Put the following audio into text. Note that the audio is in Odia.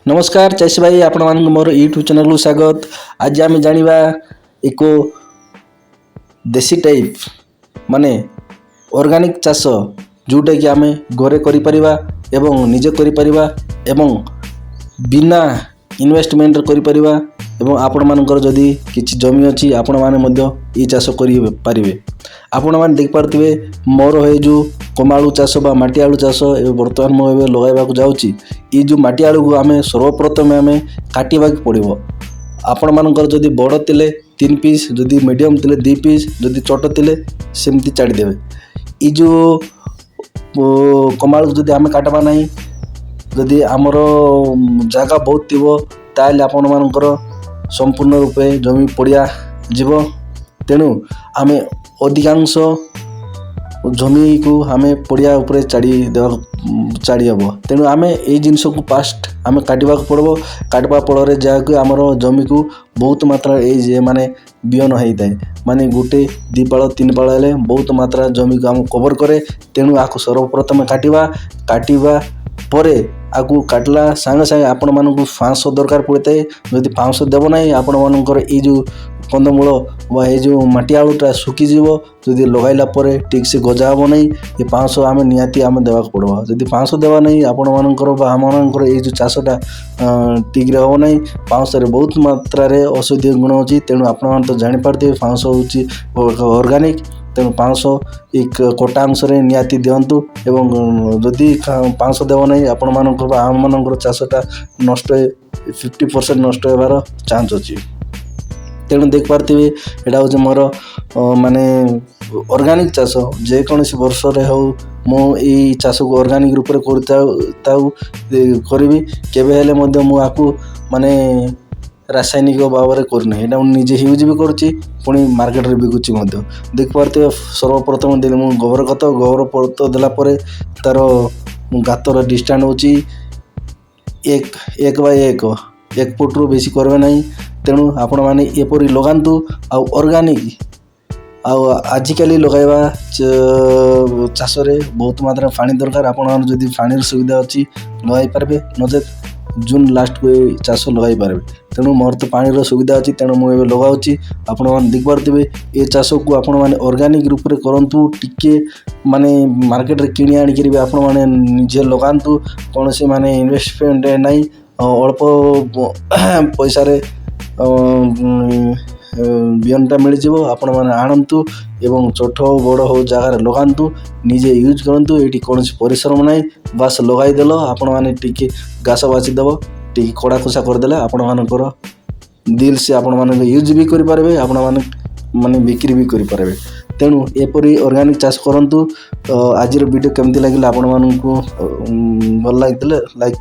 ନମସ୍କାର ଚାଷୀ ଭାଇ, ଆପଣମାନଙ୍କୁ ମୋର ୟୁଟ୍ୟୁବ୍ ଚ୍ୟାନେଲକୁ ସ୍ୱାଗତ। ଆଜି ଆମେ ଜାଣିବା ଏକ ଦେଶୀ ଟାଇପ୍ ମାନେ ଅର୍ଗାନିକ୍ ଚାଷ, ଯେଉଁଟାକି ଆମେ ଘରେ କରିପାରିବା ଏବଂ ନିଜେ କରିପାରିବା ଏବଂ ବିନା ଇନଭେଷ୍ଟମେଣ୍ଟରେ କରିପାରିବା ଏବଂ ଆପଣମାନଙ୍କର ଯଦି କିଛି ଜମି ଅଛି, ଆପଣମାନେ ମଧ୍ୟ ଏଇ ଚାଷ କରିପାରିବେ। ଆପଣମାନେ ଦେଖିପାରୁଥିବେ, ମୋର ଏଇ ଯେଉଁ କମାଆଳୁ ଚାଷ ବା ମାଟି ଆଳୁ ଚାଷ ଏବେ ବର୍ତ୍ତମାନ ମୁଁ ଏବେ ଲଗାଇବାକୁ ଯାଉଛି। ଏଇ ଯେଉଁ ମାଟି ଆଳୁକୁ ଆମେ ସର୍ବପ୍ରଥମେ ଆମେ କାଟିବାକୁ ପଡ଼ିବ। ଆପଣମାନଙ୍କର ଯଦି ବଡ଼ ଥିଲେ ତିନି ପିସ୍, ଯଦି ମିଡ଼ିୟମ୍ ଥିଲେ 2 ପିସ୍, ଯଦି ଛୋଟ ଥିଲେ ସେମିତି ଛାଡ଼ିଦେବେ। ଏଇ ଯେଉଁ କମାଆଳୁକୁ ଯଦି ଆମେ କାଟବା ନାହିଁ, ଯଦି ଆମର ଜାଗା ବହୁତ ଥିବ, ତାହେଲେ ଆପଣମାନଙ୍କର ସମ୍ପୂର୍ଣ୍ଣ ରୂପେ ଜମି ପଡ଼ିଆ ଯିବ। ତେଣୁ ଆମେ ଅଧିକାଂଶ ଜମିକୁ ଆମେ ପଡ଼ିଆ ଉପରେ ଛାଡ଼ି ଦେବା ଛାଡ଼ି ହେବ। ତେଣୁ ଆମେ ଏଇ ଜିନିଷକୁ ଫାଷ୍ଟ ଆମେ କାଟିବାକୁ ପଡ଼ିବ। କାଟିବା ଫଳରେ ଯାହାକି ଆମର ଜମିକୁ ବହୁତ ମାତ୍ରାରେ ଏଇ ଯେ ମାନେ ବିହନ ହେଇଥାଏ, ମାନେ ଗୋଟେ 2 ପାଳ 3 ପାଳ ହେଲେ ବହୁତ ମାତ୍ରା ଜମିକୁ ଆମକୁ କଭର୍ କରେ। ତେଣୁ ଆକୁ ସର୍ବପ୍ରଥମେ କାଟିବା। କାଟିବା ପରେ ଆକୁ କାଟିଲା ସାଙ୍ଗେ ସାଙ୍ଗେ ଆପଣମାନଙ୍କୁ ପାଉଁଶ ଦରକାର ପଡ଼ିଥାଏ। ଯଦି ପାଉଁଶ ଦେବ ନାହିଁ, ଆପଣମାନଙ୍କର ଏଇ ଯେଉଁ କନ୍ଦମୂଳ ବା ଏଇ ଯେଉଁ ମାଟି ଆଳୁଟା ଶୁଖିଯିବ। ଯଦି ଲଗାଇଲା ପରେ ଠିକ୍ ସେ ଗଜା ହେବ ନାହିଁ। ଏ ପାଉଁଶ ଆମେ ନିହାତି ଆମେ ଦେବାକୁ ପଡ଼ିବ। ଯଦି ପାଉଁଶ ଦେବା ନାହିଁ, ଆପଣମାନଙ୍କର ବା ଆମମାନଙ୍କର ଏଇ ଯେଉଁ ଚାଷଟା ଠିକ୍ରେ ହେବ ନାହିଁ। ପାଉଁଶରେ ବହୁତ ମାତ୍ରାରେ ଔଷଧୀୟ ଗୁଣ ଅଛି। ତେଣୁ ଆପଣମାନେ ତ ଜାଣିପାରୁଥିବେ, ପାଉଁଶ ହେଉଛି ଅର୍ଗାନିକ୍। ତେଣୁ ପାଉଁଶ ଏଇ କଟା ଅଂଶରେ ନିହାତି ଦିଅନ୍ତୁ ଏବଂ ଯଦି ପାଉଁଶ ଦେବ ନାହିଁ, ଆପଣମାନଙ୍କ ବା ଆମମାନଙ୍କର ଚାଷଟା ନଷ୍ଟ, 50% ନଷ୍ଟ ହେବାର ଚାନ୍ସ ଅଛି। ତେଣୁ ଦେଖିପାରୁଥିବେ, ଏଇଟା ହେଉଛି ମୋର ମାନେ ଅର୍ଗାନିକ୍ ଚାଷ। ଯେକୌଣସି ବର୍ଷରେ ହେଉ, ମୁଁ ଏଇ ଚାଷକୁ ଅର୍ଗାନିକ୍ ରୂପରେ କରିଥାଉ ଥାଉ କରିବି। କେବେ ହେଲେ ମଧ୍ୟ ମୁଁ ଆକୁ ମାନେ ରାସାୟନିକ ଭାବରେ କରୁନାହିଁ। ଏଇଟା ମୁଁ ନିଜେ ୟୁଜ୍ ବି କରୁଛି, ପୁଣି ମାର୍କେଟରେ ବିକୁଛି ମଧ୍ୟ। ଦେଖିପାରୁଥିବେ, ସର୍ବପ୍ରଥମ ଦେଲି ମୁଁ ଗୋବର ଖତ। ଗୋବର ଖତ ଦେଲା ପରେ ତା'ର ଗାତର ଡିଷ୍ଟାନ୍ସ ହେଉଛି 1 1 ବାଇ 1, 1 ଫୁଟରୁ ବେଶୀ କରିବେ ନାହିଁ। ତେଣୁ ଆପଣମାନେ ଏପରି ଲଗାନ୍ତୁ ଆଉ ଅର୍ଗାନିକ୍। ଆଉ ଆଜିକାଲି ଲଗାଇବା ଚାଷରେ ବହୁତ ମାତ୍ରାରେ ପାଣି ଦରକାର। ଆପଣଙ୍କର ଯଦି ପାଣିର ସୁବିଧା ଅଛି, ଲଗାଇ ପାରିବେ, ନଚେତ୍ ଜୁନ୍ ଲାଷ୍ଟକୁ ଏ ଚାଷ ଲଗାଇ ପାରିବେ। ତେଣୁ ମୋର ତ ପାଣିର ସୁବିଧା ଅଛି, ତେଣୁ ମୁଁ ଏବେ ଲଗାଉଛି। ଆପଣମାନେ ଦେଖିପାରୁଥିବେ, ଏ ଚାଷକୁ ଆପଣମାନେ ଅର୍ଗାନିକ୍ ରୂପରେ କରନ୍ତୁ। ଟିକେ ମାନେ ମାର୍କେଟରେ କିଣି ଆଣିକରି ବି ଆପଣମାନେ ନିଜେ ଲଗାନ୍ତୁ। କୌଣସି ମାନେ ଇନଭେଷ୍ଟମେଣ୍ଟ ନାହିଁ, ଅଳ୍ପ ପଇସାରେ ବିହନଟା ମିଳିଯିବ। ଆପଣମାନେ ଆଣନ୍ତୁ ଏବଂ ଛୋଟ ହଉ ବଡ଼ ହଉ ଜାଗାରେ ଲଗାନ୍ତୁ, ନିଜେ ୟୁଜ୍ କରନ୍ତୁ। ଏଇଠି କୌଣସି ପରିଶ୍ରମ ନାହିଁ, ବାସ୍ ଲଗାଇଦେଲ, ଆପଣମାନେ ଟିକେ ଘାସ ବାଛିଦେବ, ଟିକେ କଡ଼ା ଖୋସା କରିଦେଲେ ଆପଣମାନଙ୍କର ଦିଲ୍ ସେ ଆପଣମାନେ ୟୁଜ୍ ବି କରିପାରିବେ, ଆପଣମାନେ ମାନେ ବିକ୍ରି ବି କରିପାରିବେ। ତେଣୁ ଏପରି ଅର୍ଗାନିକ୍ ଚାଷ କରନ୍ତୁ। ତ ଆଜିର ଭିଡ଼ିଓ କେମିତି ଲାଗିଲା ଆପଣମାନଙ୍କୁ? ଭଲ ଲାଗିଥିଲେ ଲାଇକ୍